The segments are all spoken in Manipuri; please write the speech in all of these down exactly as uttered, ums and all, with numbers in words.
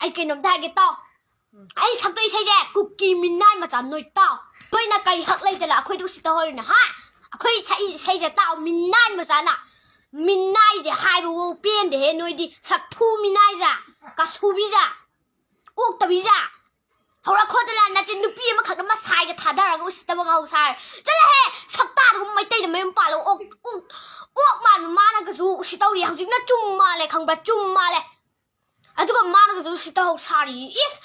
ꯑꯩ ꯀꯩꯅꯣꯝꯇ ꯍꯥꯏꯒꯦ ꯇꯥꯎ꯫ ꯑꯩ ꯁꯛꯇꯣꯏ ꯏꯁꯩꯁꯦ ꯀꯨꯀꯤ ꯃꯤꯅꯥꯏ ꯃꯆꯥ ꯅꯣꯏ ꯇꯥꯎ꯫ ꯅꯣꯏꯅ ꯀꯩ ꯍꯛ ꯂꯩꯗꯅ ꯑꯩꯈꯣꯏꯗ ꯎꯁꯤꯠꯇ ꯍꯧꯔꯤꯅꯣ, ꯍꯥ? ꯑꯩꯈꯣꯏ ꯁꯛꯏ ꯏꯁꯩꯁꯦ ꯇꯥꯎ, ꯃꯤꯅꯥꯏ ꯃꯆꯥꯅ꯫ ꯃꯤꯅꯥꯏꯗꯤ ꯍꯥꯏꯕꯕꯨ ꯄꯦꯟꯗꯦꯍꯦ ꯅꯣꯏꯗꯤ꯫ ꯁꯛꯊꯨ ꯃꯤꯅꯥꯏꯖꯥ, ꯀꯁꯨꯕꯤꯖꯥ, ꯑꯣꯛꯇꯕꯤꯖꯥ꯫ ꯍꯧꯔꯛꯈꯣꯗꯅ ꯅꯠꯇꯦ, ꯅꯨꯄꯤ ꯑꯃꯈꯛꯅ ꯃꯁꯥꯏꯒ ꯊꯥꯗꯔꯒ ꯎꯁꯤꯠꯇꯕꯒ ꯍꯧ ꯁꯥꯔꯦ꯫ ꯆꯠꯂꯍꯦ, ꯁꯛꯇꯥꯗꯨꯒꯨꯝꯕ ꯃꯩꯇꯩꯗ ꯃꯌꯨꯝ ꯄꯥꯜꯂꯣ꯫ ꯑꯣꯛ, ꯑꯣꯛ, ꯑꯣꯛ ꯃꯥꯟꯕ ꯃꯥꯅꯒꯁꯨ ꯎꯁꯤꯠꯇꯧꯔꯤ꯫ ꯍꯧꯖꯤꯛꯅ ꯆꯨꯝ ꯃꯥꯜꯂꯦ, ꯈꯪꯕ꯭ꯔꯥ? ꯆꯨꯝ ꯃꯥꯜꯂꯦ꯫ ꯑꯗꯨꯒ ꯃꯥꯅꯒꯁꯨ ꯎꯁꯤꯠꯇ ꯍꯧ ꯁꯥꯔꯤ꯫ ꯏꯁ!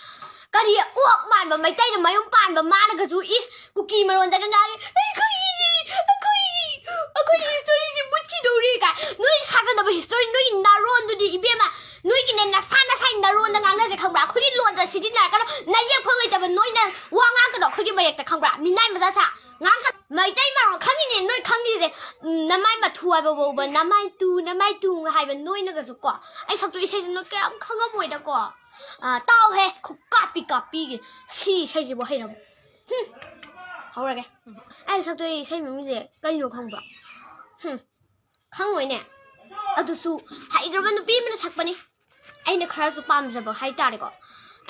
ꯀꯔꯤ ꯑꯣꯛ ꯃꯥꯟꯕ ꯃꯩꯇꯩꯅ ꯃꯌꯨꯝ ꯄꯥꯟꯕ ꯃꯥꯅꯒꯁꯨ, ꯏꯁ! ꯀꯨꯀꯤ ꯃꯔꯣꯟꯗꯒ ꯉꯥꯡꯉꯤ, "ꯑꯩꯈꯣꯏꯒꯤ, ꯑꯩꯈꯣꯏ, ꯑꯩꯈꯣꯏꯒꯤ ꯍꯤꯁꯇꯣꯔꯤꯁꯤ ꯃꯨꯠꯈꯤꯗꯧꯔꯤ" ꯀꯥꯏ꯫ ꯅꯣꯏ ꯁꯥꯖꯅꯕ ꯍꯤꯁꯇꯣꯔꯤ, ꯅꯣꯏꯒꯤ ꯅꯥꯔꯣꯟꯗꯨꯗꯤ ꯏꯕꯦꯝꯃ, ꯅꯣꯏꯒꯤꯅꯦ ꯅꯁꯥ ꯅꯁꯥꯒꯤ ꯅꯥꯔꯣꯟꯗ ꯉꯥꯡꯅꯁꯦ, ꯈꯪꯕ꯭ꯔꯥ? ꯑꯩꯈꯣꯏꯒꯤ ꯂꯣꯟꯗ ꯁꯤꯖꯤꯟꯅꯔꯛꯀꯅꯣ, ꯅꯌꯦꯛꯐꯥꯎ ꯂꯩꯇꯕ ꯅꯣꯏꯅ ꯋꯥ ꯉꯥꯡꯒꯅꯣ ꯑꯩꯈꯣꯏꯒꯤ ꯃꯌꯦꯛꯇ, ꯈꯪꯕ꯭ꯔꯥ? ꯃꯤꯅꯥꯏ ꯃꯆꯥ ꯁꯥ ꯉꯥꯡꯒ-, ꯃꯩꯇꯩ ꯃꯔꯣꯟ ꯈꯪꯉꯤꯅꯦ ꯅꯣꯏ ꯈꯪꯉꯤꯁꯦ꯫ ꯎꯝ, ꯅꯃꯥꯏ ꯃꯊꯨ ꯍꯥꯏꯕ ꯐꯥꯎꯕ, ꯅꯃꯥꯏ ꯇꯨ, ꯅꯃꯥꯏ ꯇꯨ ꯍꯥꯏꯕ ꯅꯣꯏꯅꯒꯁꯨ ꯀꯣ, ꯑꯩ ꯁꯛꯇꯣ ꯏꯁꯩꯁꯦ ꯅꯣꯏ ꯀꯌꯥꯝ ꯈꯪꯉꯝꯃꯣꯏꯗꯀꯣ꯫ ꯑ, ꯇꯥꯎꯍꯦ, ꯈꯨꯀꯥꯞꯄꯤ ꯀꯥꯞꯄꯤꯒꯦ꯫ ꯁꯤ ꯏꯁꯩꯁꯤꯕꯨ ꯍꯩꯔꯕ? ꯍꯨꯝ꯫ ꯍꯧꯔꯒꯦ꯫ ꯑꯩ ꯁꯛꯇꯣꯏ ꯏꯁꯩ ꯃꯃꯤꯡꯁꯦ ꯀꯩꯅꯣ ꯈꯪꯕ꯭ꯔꯣ? ꯍꯨꯝ꯫ ꯈꯪꯉꯣꯏꯅꯦ꯫ ꯑꯗꯨꯁꯨ ꯍꯩꯈ꯭ꯔꯕ ꯅꯨꯄꯤ ꯑꯃꯅ ꯁꯛꯄꯅꯤ꯫ ꯑꯩꯅ ꯈꯔꯁꯨ ꯄꯥꯝꯖꯕ ꯍꯥꯏꯇꯥꯔꯦꯀꯣ꯫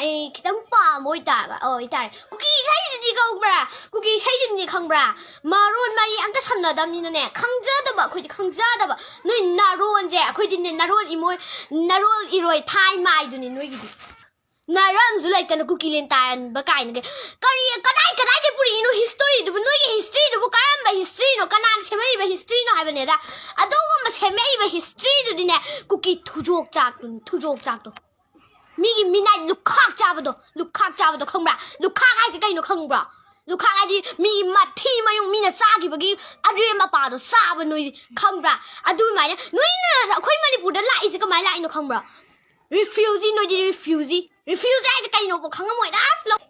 ꯑꯩ ꯈꯤꯇꯪ ꯄꯥꯝꯕ ꯑꯣꯏꯇꯥꯔꯒ, ꯑꯣ, ꯑꯣꯏꯇꯥꯔꯦ꯫ ꯀꯨꯀꯤ ꯏꯁꯩꯁꯤꯗꯤ ꯈꯪꯕ꯭ꯔꯥ? ꯀꯨꯀꯤ ꯏꯁꯩꯁꯤꯗꯤ ꯈꯪꯕ꯭ꯔꯥ? ꯃꯔꯣꯟ ꯃꯔꯤ ꯑꯝꯇ ꯁꯝꯅꯗꯕꯅꯤꯅꯅꯦ, ꯈꯪꯖꯗꯕ, ꯑꯩꯈꯣꯏꯗꯤ ꯈꯪꯖꯗꯕ꯫ ꯅꯣꯏ ꯅꯥꯔꯣꯟꯁꯦ, ꯑꯩꯈꯣꯏꯗꯤꯅꯦ, ꯅꯥꯔꯣꯟ ꯏꯃꯣꯏ-, ꯅꯥꯔꯣꯜ ꯏꯔꯣꯏ ꯊꯥꯏ ꯃꯥꯏꯗꯨꯅꯤ ꯅꯣꯏꯒꯤꯗꯤ꯫ ꯅꯥꯔꯣꯟꯁꯨ ꯂꯩꯇꯅ ꯀꯨꯀꯤ ꯂꯦꯟ ꯇꯥꯟꯕ ꯀꯥꯏꯅꯒ꯫ ꯀꯔꯤ, ꯀꯗꯥꯏ, ꯀꯗꯥꯏꯗꯒꯤ ꯄꯨꯔꯛꯏꯅꯣ ꯍꯤꯁꯇꯣꯔꯤꯗꯨꯕꯨ? ꯅꯣꯏꯒꯤ ꯍꯤꯁꯇ꯭ꯔꯤꯗꯨꯕꯨ ꯀꯔꯝꯕ ꯍꯤꯁꯇ꯭ꯔꯤꯅꯣ? ꯀꯅꯥꯅ ꯁꯦꯝꯃꯛꯏꯕ ꯍꯤꯁꯇ꯭ꯔꯤꯅꯣ ꯍꯥꯏꯕꯅꯦꯗ? ꯑꯗꯨꯒꯨꯝꯕ ꯁꯦꯝꯃꯛꯏꯕ ꯍꯤꯁꯇ꯭ꯔꯤꯗꯨꯗꯤꯅꯦ, ꯀꯨꯀꯤ ꯊꯨꯖꯣꯛ ꯆꯥꯛꯇꯨꯅꯤ, ꯊꯨꯖꯣꯛ ꯆꯥꯛꯇꯣ꯫ ꯃꯤꯒꯤ ꯃꯤꯅꯥꯏ ꯂꯨꯈꯥꯛ ꯆꯥꯕꯗꯣ, ꯂꯨꯈꯥꯛ ꯆꯥꯕꯗꯣ ꯈꯪꯕ꯭ꯔꯥ? ꯂꯨꯈꯥꯛ ꯍꯥꯏꯁꯦ ꯀꯩꯅꯣ ꯈꯪꯕ꯭ꯔꯣ? ꯂꯨꯈꯥꯛ ꯍꯥꯏꯗꯤ ꯃꯤꯒꯤ ꯃꯊꯤ ꯃꯌꯨꯡ, ꯃꯤꯅ ꯆꯥꯈꯤꯕꯒꯤ ꯑꯔꯦꯝ ꯑꯄꯥꯗꯣ ꯆꯥꯕ ꯅꯣꯏ ꯈꯪꯕ꯭ꯔꯥ? ꯑꯗꯨꯃꯥꯏꯅ ꯅꯣꯏꯅ ꯑꯩꯈꯣꯏ ꯃꯅꯤꯄꯨꯔꯗ ꯂꯥꯛꯏꯁꯦ ꯀꯃꯥꯏꯅ ꯂꯥꯛꯏꯅꯣ ꯈꯪꯕ꯭ꯔꯣ? ꯔꯤꯐ꯭ꯌꯨꯖꯤ, ꯅꯣꯏꯗꯤ ꯔꯤꯐ꯭ꯌꯨꯖꯤ꯫ ꯔꯤꯐ꯭ꯌꯨꯖꯤ ꯍꯥꯏꯁꯦ ꯀꯩꯅꯣꯕꯨ ꯈꯪꯉꯝꯃꯣꯏꯗ, ꯑꯁ ꯂꯧ-,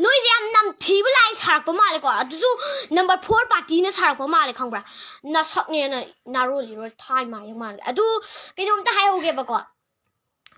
ꯅꯣꯏꯁꯦ ꯌꯥꯝ ꯅꯝꯊꯤꯕ ꯂꯥꯏ ꯁꯥꯔꯛꯄ ꯃꯥꯜꯂꯦꯀꯣ꯫ ꯑꯗꯨꯁꯨ ꯅꯝꯕꯔ ꯐꯣꯔ ꯄꯥꯔꯇꯤꯅ ꯁꯥꯔꯛꯄ ꯃꯥꯜꯂꯦ, ꯈꯪꯕ꯭ꯔꯥ? ꯅꯁꯛꯅꯦꯅ ꯅꯥꯔꯣꯜ ꯏꯔꯣꯜ ꯊꯥꯏ ꯃꯥꯏ ꯃꯥꯜꯂꯦ꯫ ꯑꯗꯨ ꯀꯩꯅꯣꯝꯇ ꯍꯥꯏꯍꯧꯒꯦꯕꯀꯣ꯫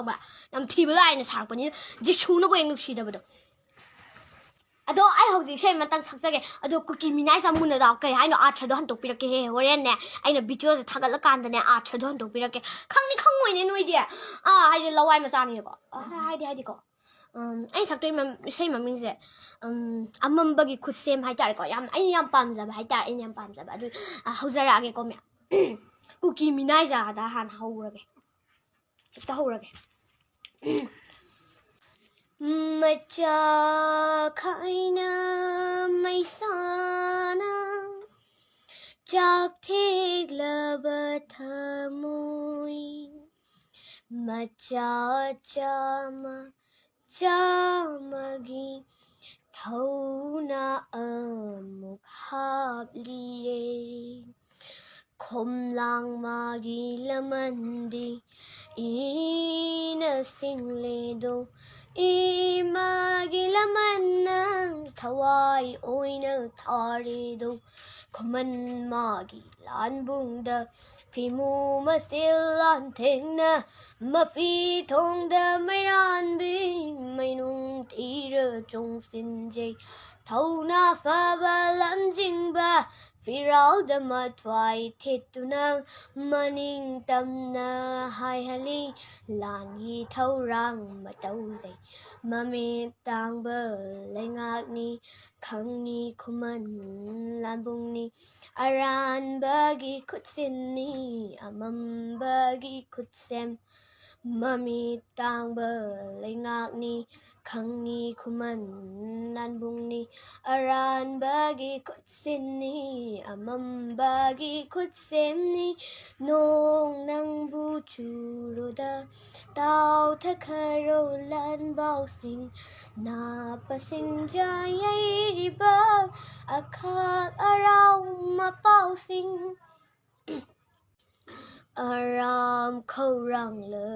ꯈꯪꯕ꯭ꯔꯥ? ꯌꯥꯝ ꯊꯤꯕ ꯂꯥꯏꯅ ꯁꯥꯔꯛꯄꯅꯤꯅ ꯖꯤꯁꯨꯅꯕꯨ ꯍꯦꯛ ꯅꯨꯡꯁꯤꯗꯕꯗꯣ꯫ ꯑꯗꯣ ꯑꯩ ꯍꯧꯖꯤꯛ ꯏꯁꯩ ꯑꯃꯇꯪ ꯁꯛꯆꯒꯦ꯫ ꯑꯗꯣ ꯀꯨꯀꯤ ꯃꯤꯅꯥꯏ ꯆꯥꯃꯨꯅꯗꯣ ꯀꯩ ꯍꯥꯏꯅꯣ? ꯑꯥꯔꯊꯗꯣ ꯍꯟꯗꯣꯛꯄꯤꯔꯛꯀꯦꯍꯦ꯫ ꯍꯣꯔꯦꯟꯅꯦ ꯑꯩꯅ ꯚꯤꯗꯤꯑꯣꯁꯦ ꯊꯥꯒꯠꯂꯀꯥꯟꯗꯅꯦ ꯑꯥꯔꯊꯗꯣ ꯍꯟꯗꯣꯛꯄꯤꯔꯛꯀꯦ꯫ ꯈꯪꯅꯤ ꯈꯪꯉꯣꯏꯅꯦ ꯅꯣꯏꯗꯤ꯫ ꯑꯥ, ꯍꯥꯏꯗꯤ ꯂꯋꯥꯏ ꯃꯆꯥꯅꯤꯅꯀꯣ꯫ ꯑꯥ, ꯍꯥꯏꯗꯤ ꯍꯥꯏꯗꯤꯀꯣ꯫ ꯎꯝ, ꯑꯩ ꯁꯛꯇꯣꯏ ꯃꯝ-, ꯏꯁꯩ ꯃꯃꯤꯡꯁꯦ, ꯎꯝ, ꯑꯃꯝꯕꯒꯤ ꯈꯨꯠꯁꯦꯝ ꯍꯥꯏꯇꯥꯔꯦꯀꯣ꯫ ꯌꯥꯝ, ꯑꯩꯅ ꯌꯥꯝ ꯄꯥꯝꯖꯕ ꯍꯥꯏꯇꯥꯔꯦ꯫ ꯑꯩꯅ ꯌꯥꯝ ꯄꯥꯝꯖꯕ꯫ ꯑꯗꯨ, ꯑ, ꯍꯧꯖꯔꯛꯑꯒꯦꯀꯣ, ꯃꯌꯥꯝ꯫ ꯀꯨꯀꯤ ꯃꯤꯅꯥꯏꯖꯥꯗ ꯍꯥꯟꯅ ꯍꯧꯔꯒꯦ꯫ ꯍꯦꯛꯇ ꯍꯧꯔꯒꯦ꯫ ꯃꯆꯥ ꯈꯥꯏꯅ ꯃꯩꯁꯥꯅ ꯆꯥꯛ ꯊꯦꯛꯂꯕ ꯊꯃꯣꯏ꯫ ꯃꯆꯥ ꯆꯥꯝꯃ ꯆꯥꯝꯃꯒꯤ ꯊꯧꯅ ꯑꯃꯨꯛ ꯍꯥꯞꯂꯤꯌꯦ꯫ ꯈꯣꯝꯂꯥꯡ ꯃꯥꯒꯤ ꯂꯃꯟꯗꯤ ꯏꯅ ꯁꯤꯡꯂꯦꯗꯣ, ꯏꯃꯥꯒꯤ ꯂꯃꯟꯅ ꯊꯋꯥꯏ ꯑꯣꯏꯅ ꯊꯥꯔꯦꯗꯣ꯫ ꯈꯨꯃꯟ ꯃꯥꯒꯤ ꯂꯥꯟꯕꯨꯡꯗ ꯐꯤꯃꯨ ꯃꯆꯤꯜ ꯂꯥꯟꯊꯦꯡꯅ, ꯃꯐꯤ ꯊꯣꯡꯗ ꯃꯩꯔꯥꯟꯕꯤ ꯃꯩꯅꯨꯡ ꯊꯤꯔ ꯆꯣꯡꯁꯤꯟꯖꯩ꯫ ꯊꯧꯅꯥ ꯐꯕ ꯂꯝꯖꯤꯡꯕ ꯐꯤꯔꯥꯜꯗ ꯃꯊ꯭ꯋꯥꯏ ꯊꯦꯠꯇꯨꯅ ꯃꯅꯤꯡ ꯇꯝꯅ ꯍꯥꯏꯍꯜꯂꯤ ꯂꯥꯟꯒꯤ ꯊꯧꯔꯥꯡ ꯃꯇꯧꯖꯩ꯫ ꯃꯃꯤꯠ ꯇꯥꯡꯕ ꯂꯩꯉꯥꯛꯅꯤ ꯈꯪꯅꯤ ꯈꯨꯃꯟ ꯂꯥꯟꯕꯨꯡꯅꯤ꯫ ꯑꯔꯥꯟꯕꯒꯤ ꯈꯨꯠꯁꯤꯟꯅꯤ ꯑꯃꯝꯕꯒꯤ ꯈꯨꯠꯁꯦꯝ꯫ ꯃꯃꯤꯠ ꯇꯥꯡꯕ ꯂꯩꯉꯥꯛꯅꯤ ꯈꯪꯉꯤ ꯈꯨꯃꯟ ꯂꯥꯟꯕꯨꯡꯅꯤ꯫ ꯑꯔꯥꯟꯕꯒꯤ ꯈꯨꯠꯁꯤꯟꯅꯤ, ꯑꯃꯝꯕꯒꯤ ꯈꯨꯠꯁꯦꯝꯅꯤ꯫ ꯅꯣꯡ ꯅꯪꯕꯨ ꯆꯨꯔꯨꯗ ꯇꯥꯎꯊꯈꯔꯣ ꯂꯥꯟꯕꯥꯎꯁꯤꯡ꯫ ꯅꯥꯞꯄꯁꯤꯡ ꯌꯩꯔꯤꯕ ꯑꯈꯥꯛ ꯑꯔꯥꯎ ꯃꯄꯥꯎꯁꯤꯡ꯫ ꯑꯔꯥꯝ ꯈꯧꯔꯥꯡꯂ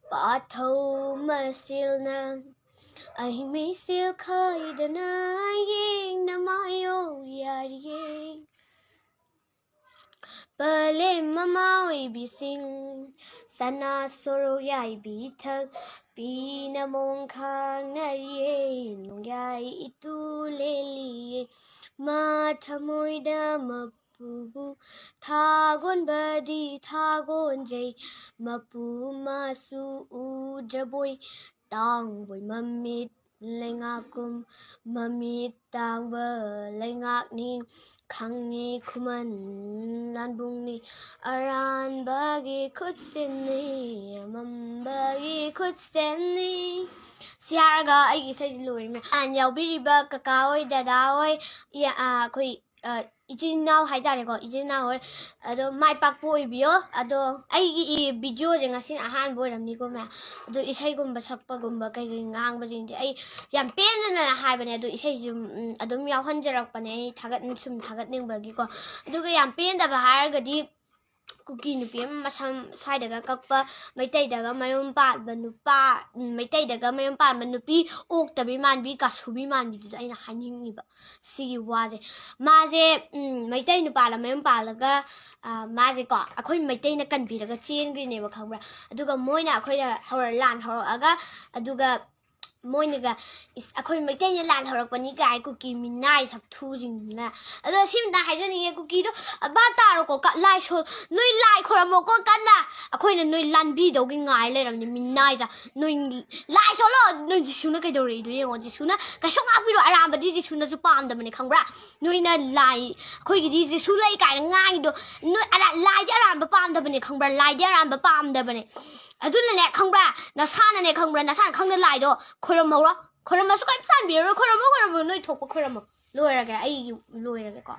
ꯄꯥꯊꯧ ꯃꯁꯤꯜꯅ ꯑꯍꯤꯡ ꯃꯤꯁꯦꯜ ꯈꯥꯏꯗꯅ ꯌꯦꯡꯅ ꯃꯥꯌꯣ ꯌꯥꯔꯤꯌꯦ꯫ ꯄꯂꯦꯝ ꯃꯃꯥ ꯑꯣꯏꯕꯤꯁꯤꯡ ꯁꯅꯥ ꯁꯣꯔꯣꯛ ꯌꯥꯏꯕꯤ ꯊꯛ ꯄꯤꯅ ꯃꯣꯡ ꯈꯥꯡꯅꯔꯤꯌꯦ꯫ ꯅꯣꯡꯌꯥꯏ ꯏꯇꯨ ꯂꯦꯜꯂꯤꯌꯦ ꯃꯥ ꯊꯃꯣꯏꯗ ꯃꯄꯨꯕꯨ ꯊꯥꯒꯣꯟꯕꯗꯤ ꯊꯥꯒꯣꯟꯖꯩ꯫ ꯃꯄꯨ ꯃꯥꯁꯨ ꯎꯗ꯭ꯔꯕꯣꯏ ꯇꯥꯡꯕꯣꯏ ꯃꯃꯤꯠ ꯂꯩꯉꯥꯛꯀꯨꯝ ꯃꯃꯤꯠ ꯇꯥꯡꯕ ꯂꯩꯉꯥꯛꯅꯤ꯫ ꯈꯪꯉꯤ ꯈꯨꯃꯟ ꯂꯥꯟꯕꯨꯡꯅꯤ꯫ ꯑꯔꯥꯟꯕꯒꯤ ꯈꯨꯠꯁꯤꯟꯅꯤ, ꯑꯃꯝꯕꯒꯤ ꯈꯨꯠꯁꯦꯝꯅꯤ꯫ ꯁꯤ ꯍꯥꯏꯔꯒ ꯑꯩꯒꯤ ꯏꯁꯩꯁꯤ ꯂꯣꯏꯔꯦ꯫ ꯑꯥꯟ ꯌꯥꯎꯕꯤꯔꯤꯕ ꯀꯀꯥ ꯍꯣꯏ, ꯗꯗꯥ ꯍꯣꯏ, ꯏꯌꯥ-, ꯑꯥ, ꯑꯩꯈꯣꯏ, ꯑꯥ, ꯏꯆꯤꯟ ꯏꯅꯥꯎ ꯍꯥꯏꯇꯥꯔꯦꯀꯣ, ꯏꯆꯤꯟ ꯏꯅꯥꯎ ꯍꯣꯏ꯫ ꯑꯗꯣ ꯃꯥꯏ ꯄꯥꯛꯄ ꯑꯣꯏꯕꯤꯌꯣ꯫ ꯑꯗꯣ ꯑꯩꯒꯤ ꯏ-, ꯚꯤꯗꯤꯑꯣꯁꯦ ꯉꯁꯤꯅ ꯑꯍꯥꯟꯕ ꯑꯣꯏꯔꯝꯅꯤꯀꯣ ꯃꯌꯥꯝ꯫ ꯑꯗꯣ ꯏꯁꯩꯒꯨꯝꯕ ꯁꯛꯄꯒꯨꯝꯕ ꯀꯩ ꯀꯩ ꯉꯥꯡꯕꯁꯤꯡꯁꯦ ꯑꯩ ꯌꯥꯝ ꯄꯦꯟꯗꯅ ꯍꯥꯏꯕꯅꯦ꯫ ꯑꯗꯣ ꯏꯁꯩꯁꯨ, ꯎꯝ, ꯑꯗꯨꯝ ꯌꯥꯎꯍꯟꯖꯔꯛꯄꯅꯦ ꯑꯩ ꯊꯥꯒꯠ-, ꯁꯨꯝ ꯊꯥꯒꯠꯅꯤꯡꯕꯒꯤꯀꯣ꯫ ꯑꯗꯨꯒ ꯌꯥꯝ ꯄꯦꯟꯗꯕ ꯍꯥꯏꯔꯒꯗꯤ ꯀꯨꯀꯤ ꯅꯨꯄꯤ ꯑꯃ ꯃꯁꯝ ꯁ꯭ꯋꯥꯏꯗꯒ ꯀꯛꯄ, ꯃꯩꯇꯩꯗꯒ ꯃꯌꯨꯝ ꯄꯥꯟꯕ ꯅꯨꯄꯥ, ꯎꯝ, ꯃꯩꯇꯩꯗꯒ ꯃꯌꯨꯝ ꯄꯥꯟꯕ ꯅꯨꯄꯤ ꯑꯣꯛꯇꯕꯤ ꯃꯥꯟꯕꯤ, ꯀꯥꯁꯨꯕꯤ ꯃꯥꯟꯕꯤꯗꯨꯗ ꯑꯩꯅ ꯍꯥꯏꯅꯤꯡꯉꯤꯕ ꯁꯤꯒꯤ ꯋꯥꯁꯦ꯫ ꯃꯥꯁꯦ, ꯎꯝ, ꯃꯩꯇꯩ ꯅꯨꯄꯥꯗ ꯃꯌꯨꯝ ꯄꯥꯜꯂꯒ, ꯑ, ꯃꯥꯁꯦꯀꯣ ꯑꯩꯈꯣꯏ ꯃꯩꯇꯩꯅ ꯀꯟꯕꯤꯔꯒ ꯆꯦꯟꯈ꯭ꯔꯤꯅꯦꯕ, ꯈꯪꯕ꯭ꯔꯥ? ꯑꯗꯨꯒ ꯃꯣꯏꯅ ꯑꯩꯈꯣꯏꯗ ꯍꯧꯔ-, ꯂꯥꯟ ꯍꯧꯔꯛꯑꯒ, ꯑꯗꯨꯒ ꯃꯣꯏꯅꯒ, "ꯏꯁ, ꯑꯩꯈꯣꯏ ꯃꯩꯇꯩꯅ ꯂꯥꯟ ꯍꯧꯔꯛꯄꯅꯤ" ꯀꯥꯏ ꯀꯨꯀꯤ ꯃꯤꯅꯥꯏ ꯁꯛꯊꯨꯁꯤꯡꯗꯨꯅ꯫ ꯑꯗꯣ ꯁꯤꯝꯇ ꯍꯥꯏꯖꯅꯤꯡꯉꯦ, ꯀꯨꯀꯤꯗꯣ ꯚꯥꯞ ꯇꯥꯔꯣꯀꯣ, ꯀ-, ꯂꯥꯏ ꯁꯣ-, ꯅꯣꯏ ꯂꯥꯏ ꯈꯣꯏꯔꯝꯃꯣꯀꯣ ꯀꯟꯅ꯫ ꯑꯩꯈꯣꯏꯅ ꯅꯣꯏ ꯂꯥꯟꯕꯤꯗꯧꯒꯤ ꯉꯥꯏ ꯂꯩꯔꯕꯅꯤ, ꯃꯤꯅꯥꯏꯖꯥ꯫ ꯅꯣꯏ ꯂꯥꯏ ꯁꯣꯜꯂꯣ, ꯅꯣꯏ ꯖꯤꯁꯨꯅ ꯀꯩꯗꯧꯔꯛꯏꯗꯣ ꯌꯦꯡꯉꯣ꯫ ꯖꯤꯁꯨꯅ ꯀꯩꯁꯨ ꯉꯥꯛꯄꯤꯔꯣ, ꯑꯔꯥꯟꯕꯗꯤ ꯖꯤꯁꯨꯅꯁꯨ ꯄꯥꯝꯗꯕꯅꯦ, ꯈꯪꯕ꯭ꯔꯥ? ꯅꯣꯏꯅ ꯂꯥꯏ, ꯑꯩꯈꯣꯏꯒꯤꯗꯤ ꯖꯤꯁꯨ ꯂꯩ ꯀꯥꯏꯅ ꯉꯥꯡꯉꯤꯗꯣ, ꯅꯣꯏ ꯑꯔꯥ-, ꯂꯥꯏꯗꯤ ꯑꯔꯥꯟꯕ ꯄꯥꯝꯗꯕꯅꯦ, ꯈꯪꯕ꯭ꯔꯥ? ꯂꯥꯏꯗꯤ ꯑꯔꯥꯟꯕ ꯄꯥꯝꯗꯕꯅꯦ꯫ ꯑꯗꯨꯅꯅꯦ, ꯈꯪꯕ꯭ꯔꯥ? ꯅꯁꯥꯅꯅꯦ, ꯈꯪꯕ꯭ꯔꯥ? ꯅꯁꯥꯅ ꯈꯪꯅ ꯂꯥꯏꯗꯣ ꯈꯣꯏꯔꯝꯍꯧꯔꯣ. ꯈꯣꯏꯔꯝꯃꯁꯨ ꯀꯩꯝ ꯇꯥꯟꯕꯤꯔꯔꯣꯏ. ꯈꯣꯏꯔꯝꯃꯣ, ꯈꯣꯏꯔꯝꯃꯣ, ꯅꯣꯏ ꯊꯣꯛꯄ ꯈꯣꯏꯔꯝꯃꯣ. ꯂꯣꯏꯔꯒꯦ, ꯑꯩꯒꯤ ꯂꯣꯏꯔꯒꯦꯀꯣ.